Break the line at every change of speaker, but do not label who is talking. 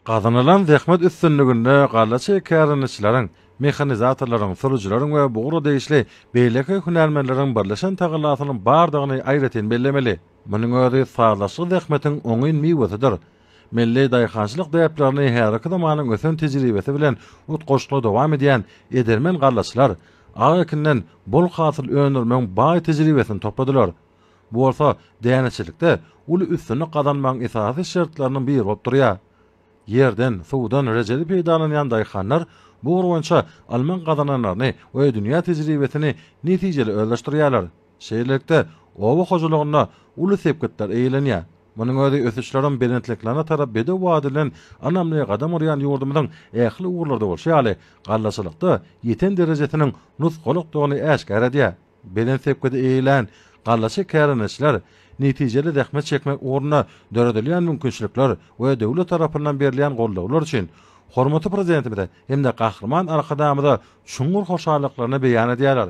Gazanylan zähmet üstünliginde gallaçy kärendeçileriň, mehanizatorlaryň, sürüjileriň we bu ugra degişli beýleki hünärmenleriň birleşen tagallasynyň bardygyny aýratyn bellemeli. Munuň özi sazlaşykly zähmetiň oňyn miwesidir. Milli daýhançylyk däplerini häzirki zamanyň ösen tejribesi bilen utgaşykly dowam edýän edermen gallaçylar ak ekinden bol hasyl öndürmegiň baý tejribesini topladylar. Bu bolsa däneçilikde uly üstünlik gazanmagyň esasy şertleriniň biri bolup durýar. Ýerden, suwdan rejeli peýdalanýan daýhanlar bu ugur boýunça ylmyň gazananlaryny we dünýä tejribesini netijeli özleşdirýärler. Şeýlelikde, oba hojalygynda uly sepgitler eýelenýär. Munuň özi ösüşleriň belentliklerine tarap bedew bady bilen ynamly gadam urýan ýurdumyzyň ähli ugurlarda bolşy ýaly, gallaçylykda ýeten derejesiniň nusgalykdygyny äşgär edýär. Belent sepgidi eýelän gallaçy kärendeçiler netijeli zähmet çekmek ugrunda döredilýän mümkinçilikler we döwlet tarapyndan berilýän goldawlar üçin hormatly Prezidentimize hem-de Gahryman Arkadagymyza çuňňur hoşallyklaryny beýan edýärler.